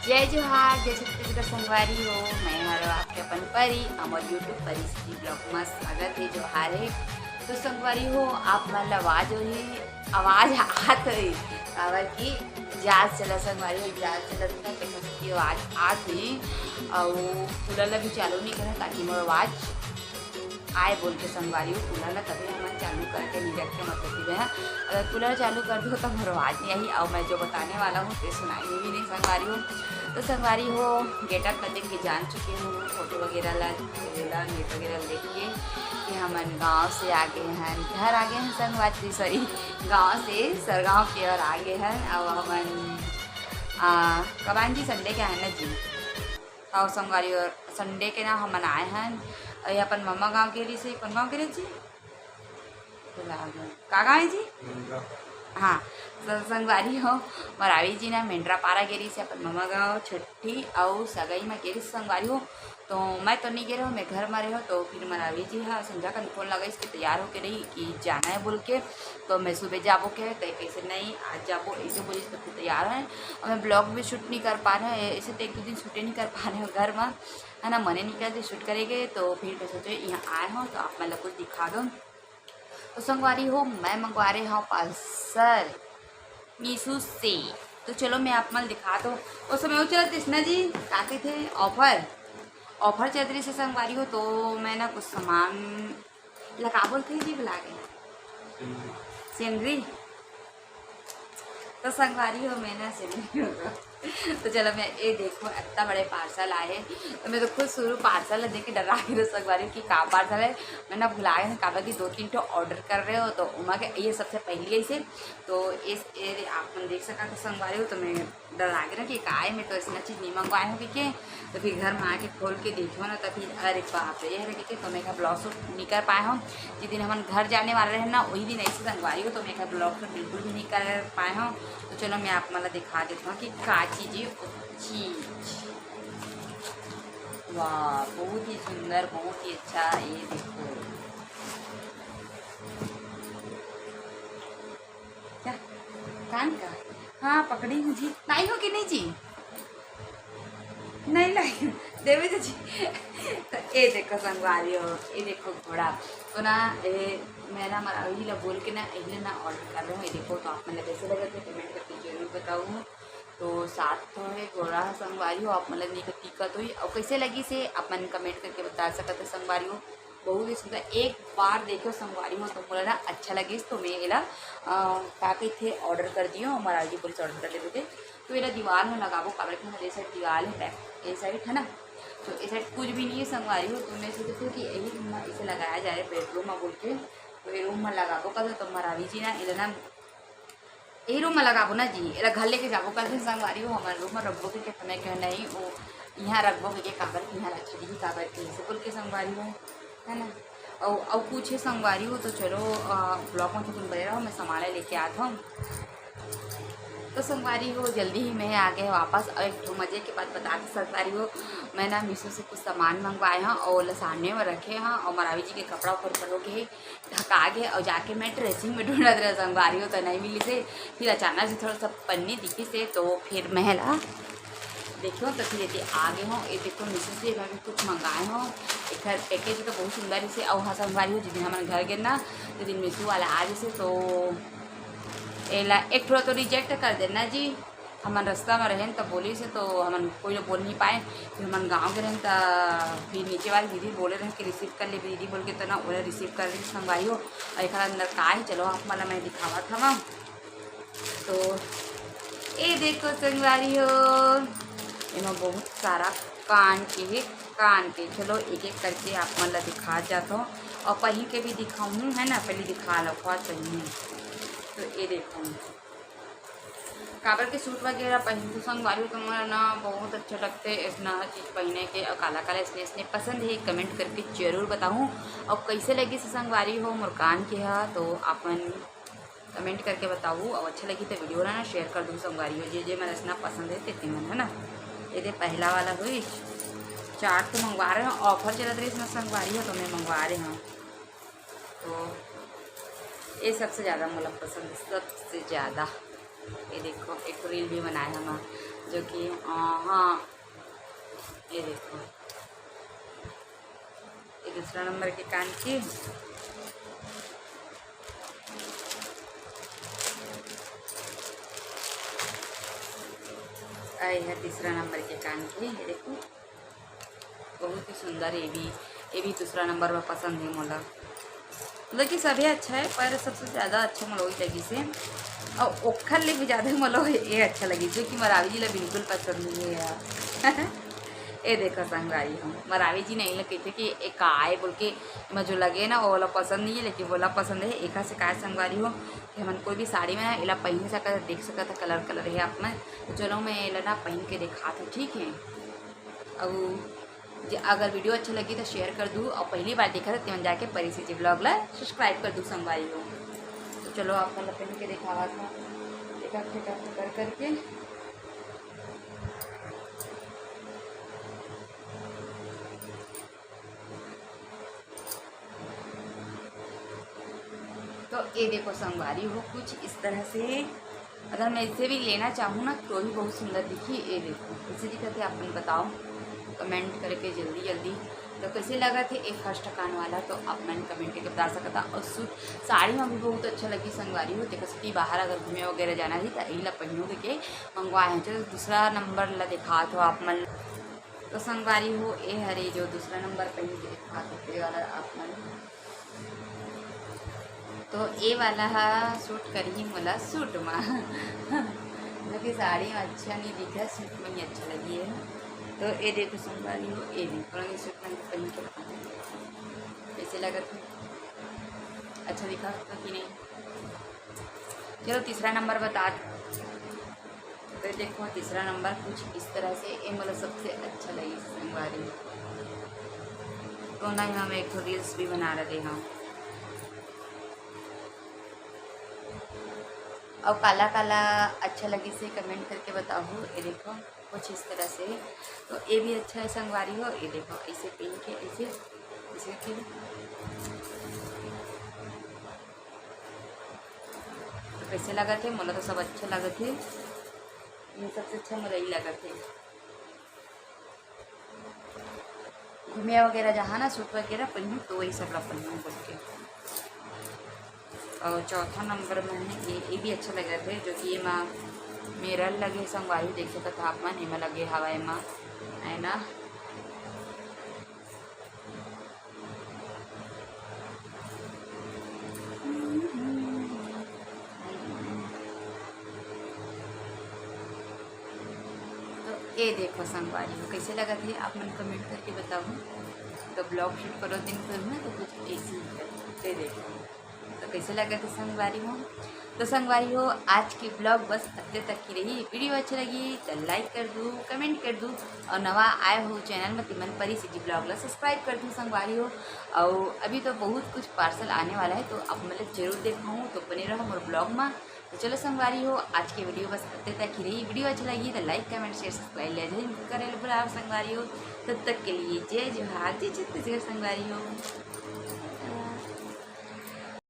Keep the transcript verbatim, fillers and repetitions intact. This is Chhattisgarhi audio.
जय जोहार, जय छत्तीसगढ़ संगवारी हो। मैं हरो आपके अपन परी, अमर YouTube परी सिटी ब्लॉग में स्वागत है, जोहार है। तो संगवारी हो, आप मन ला आवाज होही, आवाज आत होही, काबर कि जहाज चला संगवारी हो, जहाज चला तो तेकर सेती आवाज आत होही। अउ कूलर ला भी चालू नहीं करा ताकि मोर आवाज आए बोल के संगवारी हो, कूलर ला तभी हमन चालू करके नहीं रखे, मतलब कि मैं अगर कूलर चालू कर दूँ तो मोर आवाज नहीं आही, और मैं जो बताने वाला हूँ ते सुनाई भी नहीं संगवारी हो। तो संगवारी हो, गेटअप ला देख के जान चुके हूँ, फोटो वगैरह ला, ला, नेट वगैरह ला देख के कि हमन गाँव से आ गए हैं, घर आ गए हैं संगवारी, सॉरी, गाँव से सरगांव के ओर आ गए हैं। और हमन आ, कब आए जी? संडे के आए ना जी। और संगवारी हो, संडे के ना हमन आए हैं, और ये अपन ममा गाँव के रही से, कौन गाँव के रही जी? भुला गए। का गाँव है जी? हाँ, स-, संगवारी हो, मरावी जी ना मेंढरा पारा के रही से अपन ममा गाँव छुट्टी और सगाई में के रही से संगवारी हो। तो मैं तो नहीं गे रहे हूँ, मैं घर में रहे हूँ। तो फिर मरावी जी हा संझा कन फोन लगाइस कि तैयार होके रही कि जाना है बोल के। तो मैं सुबह जाबो के, तो कैसे नहीं आज जाबो, ऐसे बोलिस तो फिर तैयार है। और मैं ब्लॉग भी शूट नहीं कर पा रहे हूँ, ऐसे तो एक दो दिन शूटे नहीं कर पा रहे हूँ घर में, है ना, मने नहीं करते शूट करेंगे। तो फिर मैं सोचे यहाँ आए हूँ तो आप मतलब कुछ दिखा दो। तो संगवारी हो, मैं मंगवा रहे हूँ पार्सल मीशो से। तो चलो मैं आप मन दिखा दो। उस समय वो चलत रहिस ना जी, का कहिथे, ऑफर, ऑफर चलत रहिस संगवारी हो। तो मैं ना कुछ सामान ला का बोलथे जी, भुला गए, सेनरी। तो संगवारी हो, मैं ना सेनरी हो गया। तो चलो मैं ये देखो, इतना बड़े पार्सल आए। तो मैं तो खुद शुरू पार्सल देख के डरा गई संगवारी हो कि का पार्सल है। मैं ना भुला गए, काबर कि दो तीन ठो ऑर्डर कर रहे हो तो उमा के ये सबसे पहली ऐसे। तो इस ये आप मन देख सका तो संगवारी हो, तो मैं डरा गे ना कि काय मैं तो ऐसा चीज नहीं मंगवाए हूँ कहिके। तो फिर घर में आके खोल के देखो ना, तो फिर अरे बाप रे, ये कहिके तो मैं ब्लॉग शूट नहीं कर पाए हूँ। जिस दिन हमन घर जाने वाला रहे ना, वही दिन ऐसे संगवारी हो, तो मैं ब्लॉग शूट बिल्कुल भी नहीं कर पाए हूँ। तो चलो मैं आप मतलब दिखा देता हूँ कि का चीज है वो चीज। वाह, बहुत ही सुंदर, बहुत ही अच्छा। ये देखो क्या कान का, हाँ पकड़ी हूँ जी। लाई हो कि नहीं जी? नहीं लाई हूँ, देवे तो जी। तो ये देखो संगवारी हो, ये देखो घोड़ा। तो ना ये मैं ना मरावी ला बोल के ना यही ना ऑर्डर कर रहे हूँ। ये देखो तो आप मतलब कैसे लगे थे कमेंट करके जरूर बताऊँ। तो सात तो है घोड़ा संगवारी हो, आप मतलब नहीं तो टीका तो ही और कैसे लगी से आप मन कमेंट करके बता सकते संगवारी हो। बहुत ही सुंदर, एक बार देखो संगवारी हो तो बोला ना अच्छा लगे तो मैं एला का कहिथे ऑर्डर कर दियो, हमारा आगे पुलिस ऑर्डर कर लेते थे। तो एला दीवार में लगाबो, काबर कि हमारे साइड दीवार है, बैक ये साइड है ना। तो ये साइड कुछ भी नहीं है संगवारी हो, तो मैं सोचे थे कि यही रूम में इसे लगाया जाए बेडरूम में बोल के। तो ये रूम में लगाबो का तो मरावी जी ना इधर ना यही रूम में लगाबो ना जी, एला घर लेके जाबो कल दिन संगवारी हो, हमारे रूम में रखबो के, के समय के नहीं वो यहाँ रखबो के, के काबर के यहाँ अच्छा दिखी काबर के इसे बोल के संगवारी हो, है ना। और और कुछ है संगवारी हो तो चलो ब्लॉग में तुम बने रहो, मैं सामान लेके आत हूँ। तो संगवारी हो जल्दी ही मैं आ गए वापस। और एक ठो मजे की बात बता के संगवारी हो, मैं ना मीशो से कुछ सामान मंगवाए हैं और लसाने में रखे हैं और मरावी जी के कपड़ा ऊपर परो के ढका गे और जाके मैं ड्रेसिंग में ढूंढत रहे संगवारी हो तो नहीं मिली से। फिर अचानक से थोड़ा सा पन्नी दिखी से तो फिर मैं ला देखो तो फिर ये आ गए हो। ये देखो मीशो से मैं भी कुछ मंगाए हो। एक पैकेज तो बहुत सुंदर इसे और हाँ संगवारी हो जिस दिन हमारे घर गिरना तो दिन मीशो वाला आ जैसे तो एला एक थोड़ा तो रिजेक्ट कर देना जी। हमन रास्ता में रहेन त बोलिस हे तो हमन कोई ल बोल नहीं पाए। फिर हमन गाँव के रहेन त फिर नीचे वाली दीदी बोले रहे कि रिसीव कर ले दीदी बोल के, त ना ओला रिसीव कर ले संगवारी हो। और एक अंदर का है चलो आप मन ला मैं दिखावत हवा। तो ए देखो संगवारी हो, एमा बहुत सारा कान के हे, कान के। चलो एक एक करके आप मन ला दिखा जात हो और पहिन के भी दिखाऊँ है ना, पहले दिखा लो का चाहिए। तो ये देखो काबर के सूट वगैरह पहिनथो संगवारी हो, तो मोला ना बहुत अच्छा लगथे ऐसना चीज पहिने के। और काला काला ऐसने ऐसने पसंद है, कमेंट करके जरूर बताहूँ। और कैसे लगिस संगवारी हो मोर कान के हा, तो अपन कमेंट करके बताहू। और अच्छा लगी तो वीडियो ला ना शेयर कर दूँ संगवारी हो, जे जे मन ऐसना पसंद है ते ते मन, है ना। ये दे पहला वाला हुई, चार तो मंगवा रहे हो, ऑफर चलत रही इसमें संगवारी हो तो मैं मंगवा रहे हूँ। तो ये सबसे ज़्यादा मोला पसंद है, सबसे ज़्यादा। ये देखो, एक reel भी बनाए हम, जो कि, अ, हाँ, ये देखो, ये दूसरा नंबर के कान की, अउ ये तीसरा नंबर के कान की, ये देखो, बहुत ही सुंदर। ये भी, ये भी दूसरा नंबर में पसंद है मोला। मतलब कि सभी अच्छा है, पर सबसे ज़्यादा अच्छा मोला वही लगिस हे। अउ ओखर ले भी ज़्यादा मोला ये अच्छा लगिस, जो कि मरावी जी ला बिल्कुल पसंद नहीं है यार। ये देखो संगवारी हो, मरावी जी नहीं ला कहिथे कि ये का आय बोल के, एमा जो लगे ना, वो वाला पसंद नहीं है, लेकिन वो वाला पसंद है। एखर से काय संगवारी हो कि हमन कोई भी साड़ी में ना एला पहन सकत, देख सकत, colour colour है आप में। तो चलो मैं एला ना पहन के दिखात हूँ, ठीक है। अउ जे अगर video अच्छा लगी तो share कर दू, अउ पहली बार देखा तो तेमन जाके परी C G vlog ला subscribe कर दू संगवारी हो। तो चलो आप मन ला पहन के दिखावत हूँ, एक एक एक एक कर करके। तो ये देखो संगवारी हो, कुछ इस तरह से, अगर मैं इसे भी लेना चाहूँ ना तो भी बहुत सुंदर दिखी। ये देखो, कैसे दिखत हे, आप मन बताओ, comment करके जल्दी जल्दी। तो कैसे लगत हे ये first कान वाला, तो आप मन comment करके बता सकता। और suit साड़ी में भी बहुत अच्छा लगी संगवारी हो। देखो सती बाहर अगर घूमे वगैरह जाना ही तो यही ला पहनो के मंगवाए हैं। चलो दूसरा नंबर ला दिखात हूँ आप मन। तो संगवारी हो, ये हरे जो दूसरा नंबर पहन के दिखात हे, ये वाला आप मन। तो ये वाला हा suit करही मोला suit मा। जो कि साड़ी में अच्छा नहीं दिखा, suit में ही अच्छा लगी है। तो ये देखो संगवारी हो, ये भी पुरानी suit में पहन के दिखात हे, कैसे लगत हे, अच्छा दिखा तो कि नहीं। चलो तीसरा नंबर बता। तो देखो तीसरा नंबर कुछ इस तरह से, ये मोला सबसे अच्छा लगी संगवारी। तो ना हम एक ठो reels भी बना रहे हैं। और काला काला अच्छा लगी से comment करके बताओ। ये देखो कुछ इस तरह से, तो ये भी अच्छा है संगवारी हो। ये देखो ऐसे पहन के ऐसे, ऐसे के तो कैसे लगत हे? मोला तो सब अच्छा लगत हे, ये सबसे अच्छा मोला ही लगत हे। घूमे वगैरह जहाँ ना suit वगैरह पहनूँ तो वही सब ला पहनूँ बोल के। और चौथा नंबर में है ये, ये भी अच्छा लगत हे, जो कि एमा mirror लगे संगवारी देख सकत हा आप मन, एमा लगे हवा एमा, है ना। तो ये देखो संगवारी हो, कैसे लगत हे आप मन comment करके बताओ। तो vlog shoot करो दिन भर में तो कुछ ऐसे ही है। ये देखो तो कैसे लगत हे संगवारी हो। तो संगवारी हो, आज की vlog बस अत्ते तक की रही। Video अच्छा लगी तो like कर दू, comment कर दू, और नवा आए हो channel में तिमन परी C G vlog ला subscribe कर दू संगवारी हो। और अभी तो बहुत कुछ parcel आने वाला है, तो आप मतलब जरूर देखो, तो बने रहो मोर vlog में। तो चलो संगवारी हो, आज की video बस अत्ते तक ही रही। Video अच्छा लगी तो like, comment, share, subscribe ले जरूर करे ला भुलाओ संगवारी हो। तब तक के लिए जय जोहार, जय छत्तीसगढ़ संगवारी हो।